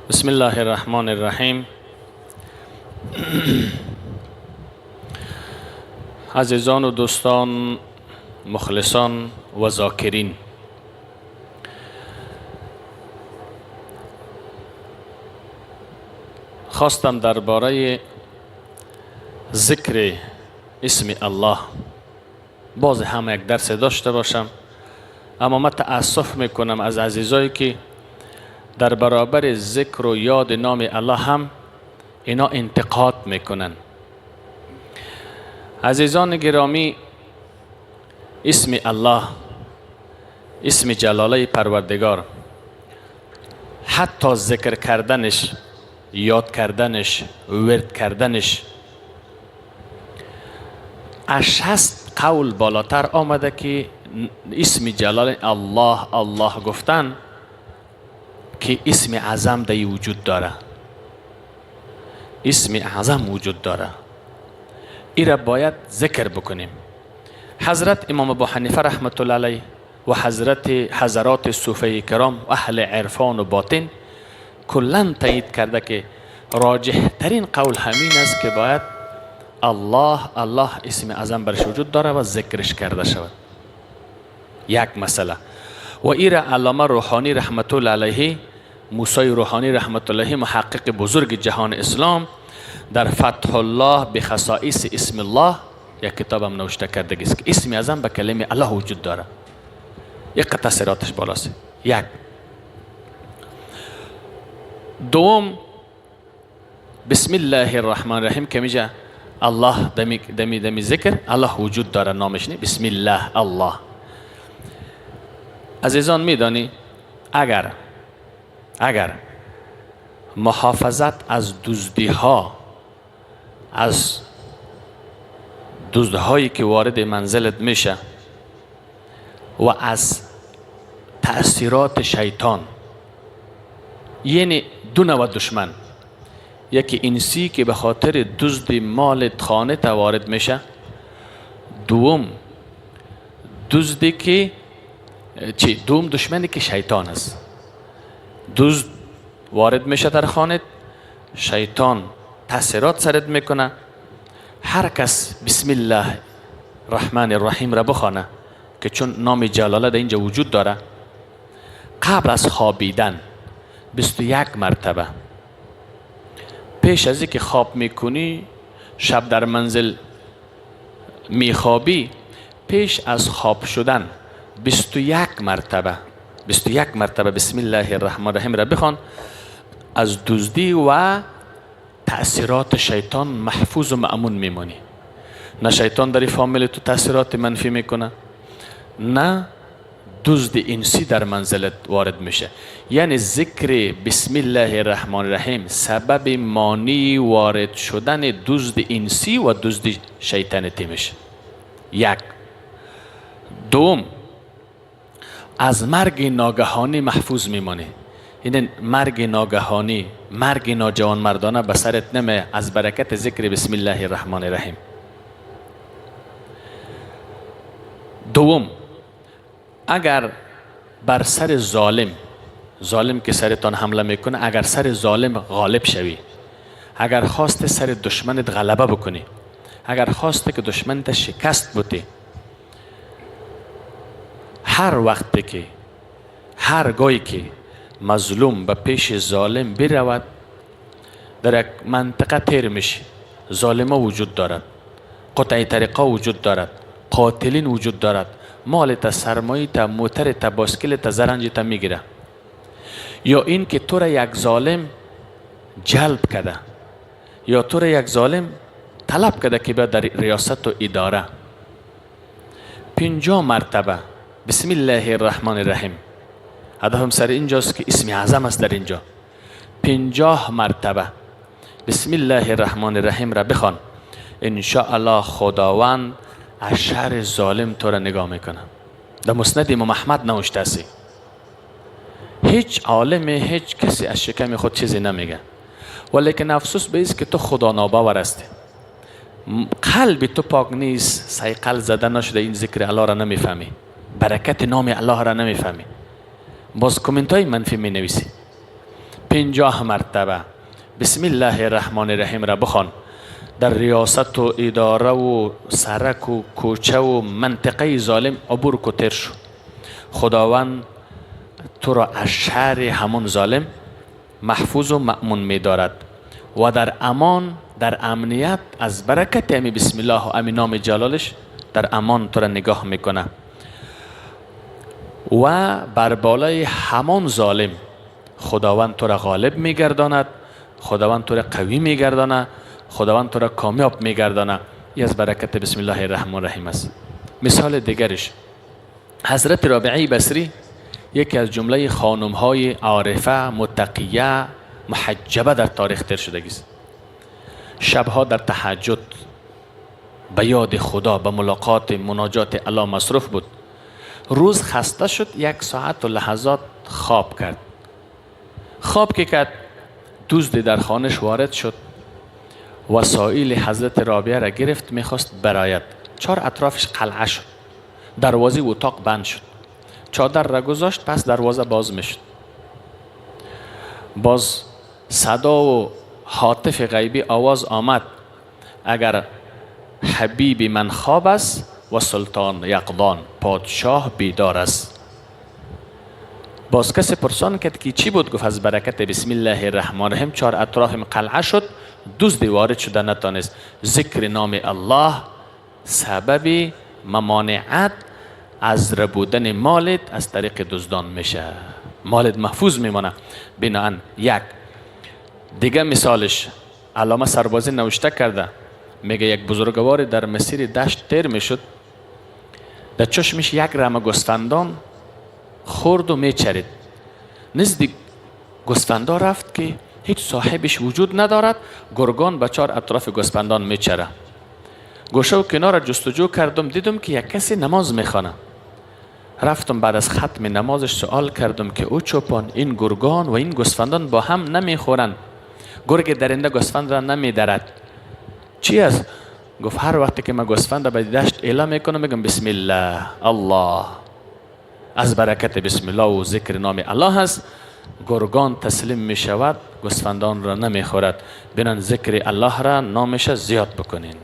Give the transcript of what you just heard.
بسم الله الرحمن الرحیم. عزیزان و دوستان، مخلصان و ذاکرین، خواستم درباره ذکر اسم الله باز هم یک درس داشته باشم، اما من تأسف میکنم از عزیزایی که در برابر ذکر و یاد نام الله هم اینا انتقاد میکنن. عزیزان گرامی، اسم الله، اسم جلاله پروردگار، حتی ذکر کردنش، یاد کردنش، ورد کردنش از 60 قول بالاتر آمده که اسم جلال الله الله گفتن که اسم اعظم در وجود داره، اسم اعظم وجود داره، ای را باید ذکر بکنیم. حضرت امام ابو حنیفه رحمت الله علیه و حضرت حضرات صوفی کرام و اهل عرفان و باطن کلا تایید کرده که راجح ترین قول همین است که باید الله الله اسم اعظم برش وجود داره و ذکرش کرده شود. یک مسئله. و ایره علامه روحانی رحمت الله علیه، موسی روحانی رحمت الله علیه، محقق بزرگ جهان اسلام، در فتح الله به خصائص اسم الله یک کتاب هم نوشته کرده است که اسم اعظم به کلمه الله وجود داره. یک تاثیراتش بالاست. یک. دوم، بسم الله الرحمن الرحیم که میگه الله دمی دمی دمی ذکر الله وجود داره، نامش نی بسم الله الله. عزیزان میدانی اگر محافظت از دزدی ها، از دزدهایی که وارد منزلت میشه و از تأثیرات شیطان، یعنی دو نوع دشمن، یکی انسی که به خاطر دزد مال خانه تا وارد میشه، دوم دزدی که چی؟ دوم دشمنی که شیطان است. دزد وارد میشه در خانه، شیطان تاثیرات سرت میکنه. هر کس بسم الله الرحمن الرحیم را بخوانه که چون نام جلاله در اینجا وجود داره، قبل از خوابیدن 21 مرتبه، پیش از اینکه خواب میکنی، شب در منزل میخوابی، پیش از خواب شدن 21 مرتبه، 21 مرتبه بسم الله الرحمن الرحیم را بخوان، از دزدی و تأثیرات شیطان محفوظ و مأمون میمونی. نه شیطان در فامیل تو تأثیرات منفی میکنه، نه دزد انسی در منزلت وارد میشه. یعنی ذکر بسم الله الرحمن الرحیم سبب مانی وارد شدن دزد انسی و دزد شیطانتی میشه. یک. دوم، از مرگ ناگهانی محفوظ میمانی. این مرگ ناگهانی، مرگ ناجوان مردانه به سرت نمیه از برکت ذکر بسم الله الرحمن الرحیم. دوم، اگر بر سر ظالم، ظالم که سرتان حمله میکنه، اگر سر ظالم غالب شوی، اگر خواست سر دشمنت غلبه بکنی، اگر خواسته که دشمنت شکست بودی، هر وقت که هر گاهی که مظلوم به پیش ظالم برود، در یک منطقه تیر میشه، ظالما وجود دارد، قطع طریقه وجود دارد، قاتلین وجود دارد، مال تا، سرمایه تا، موتر تا، باسکل تا، زرنج تا میگیره، یا این که تو را یک ظالم جلب کرده، یا تو را یک ظالم طلب کرده که بیاد در ریاست و اداره، 50 مرتبه بسم الله الرحمن الرحیم. هدفم سر اینجاست که اسم اعظم است در اینجا. 50 مرتبه بسم الله الرحمن الرحیم را بخوان، ان شاء الله خداوند از شر ظالم تو را نگاه میکنه. در مسند امام احمد نوشته است. هیچ عالم، هیچ کسی از شکم خود چیزی نمیگه، ولیکن افسوس به است که تو خدا ناباور هستی، قلب تو پاک نیست، صیقل زده نشده، این ذکر الله را نمیفهمی، برکت نام الله را نمیفهمی، باز کامنت های منفی می نویسی. 50 مرتبه بسم الله الرحمن الرحیم را بخوان، در ریاست و اداره و سرک و کوچه و منطقه ظالم عبور کو تیر شو، خداوند تو را از شر همون ظالم محفوظ و مأمون می دارد و در امان، در امنیت، از برکت امی بسم الله و امی نام جلالش در امان تو را نگاه میکنه و بر بالای همان ظالم خداوند تو را غالب میگرداند، خداوند تو را قوی میگرداند، خداوند تو را کامیاب میگرداند. این از برکت بسم الله الرحمن الرحیم است. مثال دیگرش حضرت رابعه بصری، یکی از جمله خانم های عارفه متقیه محجبه در تاریخ تیر شدگی است. شبها در تهجد به یاد خدا، به ملاقات مناجات الله مصروف بود. روز خسته شد، 1 ساعت و لحظات خواب کرد. خواب که کرد، دزد در خانش وارد شد، وسایل حضرت رابعه را گرفت، میخواست براید. 4 اطرافش قلعه شد، دروازه اتاق بند شد، چادر را گذاشت، پس دروازه باز میشد. باز صدا و هاتف غیبی آواز آمد، اگر حبیب من خواب است و سلطان یقظان، پادشاه بیدار است. باز کسی پرسان کرد که چی بود؟ گفت از برکت بسم الله الرحمن الرحیم 4 اطرافم قلعه شد، دزد وارد شده نتانست. ذکر نام الله سبب ممانعت از ربودن مالت از طریق دزدان میشه، مالت محفوظ میمانه. بناهن یک دیگه مثالش علامه سربازی نوشته کرده، میگه یک بزرگوار در مسیر دشت تیر میشد، در چشمش یک رمه گوسفندان خورد و میچرید. نزد گوسفندا رفت که هیچ صاحبش وجود ندارد، گرگان به 4 اطراف گوسفندان میچره. گوشه و کنار جستجو کردم، دیدم که یک کسی نماز میخوانه. رفتم بعد از ختم نمازش سوال کردم که او چوپان، این گرگان و این گوسفندان با هم نمیخورند، گرگ درنده گوسفند را نمیدرد، چی است؟ گفت هر وقتی که من گوسفند را به دشت اعلام میکنم میگم بسم الله الله، از برکت بسم الله و ذکر نام الله است، گرگان تسلیم می شود، گوسفندان را نمیخورد. بنان ذکر الله را نامش زیاد بکنین.